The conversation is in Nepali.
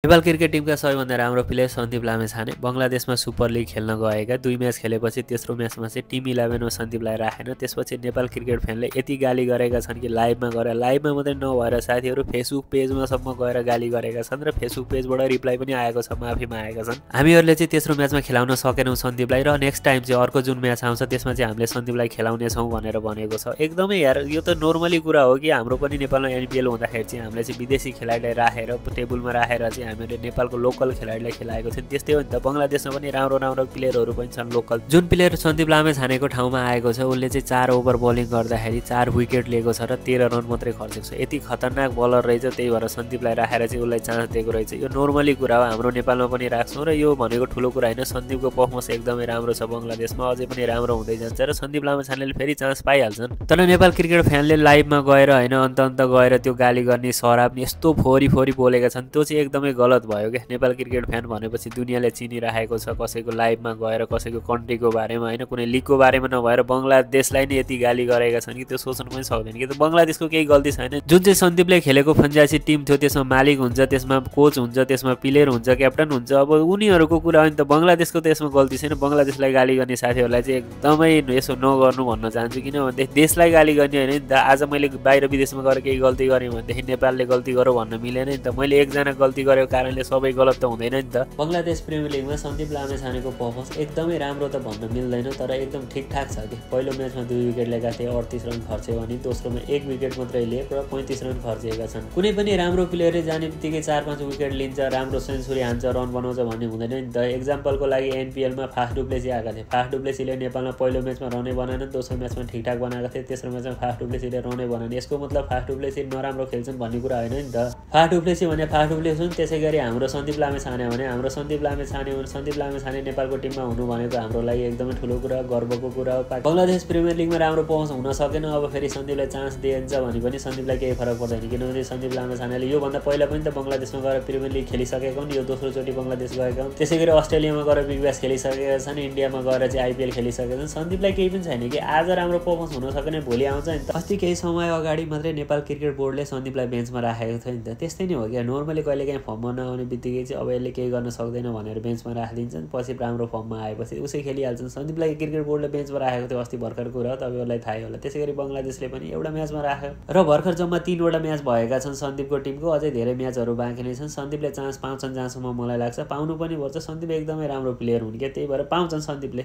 नेपाल क्रिकेट टिमका सबैभन्दा राम्रो प्लेयर सन्दीप लामेछाने बङ्गलादेशमा सुपर लिग खेल्न गएका 2 म्याच खेलेपछि तेस्रो म्याचमा चाहिँ टिम 11मा सन्दीपलाई राखेन। त्यसपछि नेपाल क्रिकेट फ्यानले यति गाली गरेका छन् कि लाइभमा मात्रै नभएर साथीहरू फेसबुक पेजमासम्म गएर गाली गरेका छन् र फेसबुक पेजबाट रिप्लाई पनि आएको छ, माफी मागेका छन्। हामीहरूले चाहिँ तेस्रो म्याचमा खेलाउन सकेनौँ सन्दीपलाई र नेक्स्ट टाइम चाहिँ अर्को जुन म्याच आउँछ त्यसमा चाहिँ हामीले सन्दीपलाई खेलाउनेछौँ भनेर भनेको छ। एकदमै यार यो त नर्मली कुरा हो कि हाम्रो पनि नेपालमा एनपिएल हुँदाखेरि चाहिँ हामीले चाहिँ विदेशी खेलाडीलाई राखेर टेबलमा राखेर चाहिँ हामीले नेपालको लोकल खेलाडीलाई खेलाएको थियो। त्यस्तै हो नि त, बङ्गलादेशमा पनि राम्रो राम्रो प्लेयरहरू पनि छन् लोकल। जुन प्लेयर सन्दीप लामेछानेको ठाउँमा आएको छ उसले चाहिँ 4 ओभर बलिङ गर्दाखेरि 4 विकेट लिएको छ र 13 रन मात्रै खर्चेको छ। यति खतरनाक बलर रहेछ, त्यही भएर सन्दीपलाई राखेर चाहिँ उसलाई चान्स दिएको रहेछ। यो नर्मली कुरा हो, हाम्रो नेपालमा पनि राख्छौँ र यो भनेको ठुलो कुरा होइन। सन्दीपको पर्फर्मेन्स एकदमै राम्रो छ बङ्गलादेशमा, अझै पनि राम्रो हुँदै जान्छ र सन्दीप लामेछानेले फेरि चान्स पाइहाल्छन्। तर नेपाल क्रिकेट फ्यानले लाइभमा गएर होइन अन्त गएर त्यो गाली गर्ने सराप्ने यस्तो फोरी बोलेका छन्, त्यो चाहिँ एकदमै गलत भयो क्या। नेपाल क्रिकेट फ्यान भनेपछि दुनियाँले चिनिराखेको छ, कसैको लाइभमा गएर कसैको कन्ट्रीको बारेमा होइन कुनै लिगको बारेमा नभएर बङ्गलादेशलाई नै यति गाली गरेका छन् कि त्यो सोच्नु पनि सक्दैन कि त बङ्गलादेशको केही गल्ती छैन। जुन चाहिँ सन्दीपले खेलेको फ्रेन्चाइजी टिम थियो त्यसमा मालिक हुन्छ, त्यसमा कोच हुन्छ, त्यसमा प्लेयर हुन्छ, क्याप्टन हुन्छ, अब उनीहरूको कुरा हो नि त। बङ्गलादेशको त यसमा गल्ती छैन। बङ्गलादेशलाई गाली गर्ने साथीहरूलाई चाहिँ एकदमै यसो नगर्नु भन्न चाहन्छु, किनभनेदेखि देशलाई गाली गर्ने होइन नि त। आज मैले बाहिर विदेशमा गएर केही गल्ती गरेँ भनेदेखि नेपालले गल्ती गरौँ भन्न मिलेन नि त। मैले एकजना गल्ती गरेको कारणले सबै गलत त हुँदैन नि त। बङ्गलादेश प्रिमियर लिगमा सन्दीप लामेछानेको पर्फर्मेन्स एकदमै राम्रो त भन्न मिल्दैन, तर एकदम ठिकठाक छ कि। पहिलो म्याचमा 2 विकेट लिएका थिए, 38 रन खर्च्यो भने दोस्रोमा 1 विकेट मात्रै लिए र 35 रन खर्चिएका छन्। कुनै पनि राम्रो प्लेयरले जाने बित्तिकै 4-5 विकेट लिन्छ, राम्रो सेन्चुरी हान्छ, रन बनाउँछ भन्ने हुँदैन नि त। एक्जाम्पलको लागि एनपिएलमा फास्ट डुप्लेसी आएका थिए। फास्ट डुप्लेसीले नेपालमा पहिलो म्याचमा रनै बनाएन, दोस्रो म्याचमा ठिकठाक बनाएका थिए, तेस्रो म्याचमा फास्ट डुप्लेसीले रनै बनाएन। यसको मतलब फास्ट डुप्लेसी नराम्रो खेल्छन् भन्ने कुरा होइन नि त। फास्ट डुप्लेसी भने फास्ट डुप्लेसी हुन्, त्यसै गरी हाम्रो सन्दीप लामेछाने भने हाम्रो सन्दीप लामेछाने नेपालको टिममा हुनु भनेको हाम्रो लागि एकदमै ठुलो कुरा, गर्वको कुरा हो। बङ्गलादेश प्रिमियर लिगमा राम्रो पर्फर्मेन्स हुन सकेन, अब फेरि सन्दीपलाई चान्स दिइन्छ भने पनि सन्दीपलाई केही फरक पर्दैन, किनभने सन्दीप लामेछानेले योभन्दा पहिला पनि त बङ्गलादेशमा गएर प्रिमियर लिग खेलिसकेको नि, यो दोस्रोचोटि बङ्गलादेश गएका हुन्। त्यसै गरी अस्ट्रेलियामा गएर बिग ब्यास खेलिसकेका छन्, इन्डियामा गएर चाहिँ आइपिएल खेलिसकेका छन्। सन्दीपलाई केही पनि छैन कि आज राम्रो पर्फर्मेन्स हुन सकेन भोलि आउँछ नि त। अस्ति केही समय अगाडि मात्रै नेपाल क्रिकेट बोर्डले सन्दीपलाई बेन्चमा राखेको थियो नि त। त्यस्तै नै हो क्या, नर्मली कहिलेकाहीँ फर्ममा नआउने बित्तिकै चाहिँ अब यसले केही गर्न सक्दैन भनेर बेन्चमा राखिदिन्छन्, पछि राम्रो फर्ममा आएपछि उसै खेलिहाल्छन्। सन्दीपलाई क्रिकेट बोर्डले बेन्चमा राखेको थियो अस्ति भर्खर कुरा, तपाईँहरूलाई थाहै होला। त्यसै गरी बङ्गलादेशले पनि एउटा म्याचमा राख्यो र भर्खर जम्मा 3वटा म्याच भएका छन् सन्दीपको टिमको, अझै धेरै म्याचहरू बाँकी नै छन्। सन्दीपले चान्स पाउँछन् जहाँसम्म मलाई लाग्छ, पाउनु पनि पर्छ। सन्दीप एकदमै राम्रो प्लेयर हुन् क्या, त्यही भएर पाउँछन् सन्दीपले।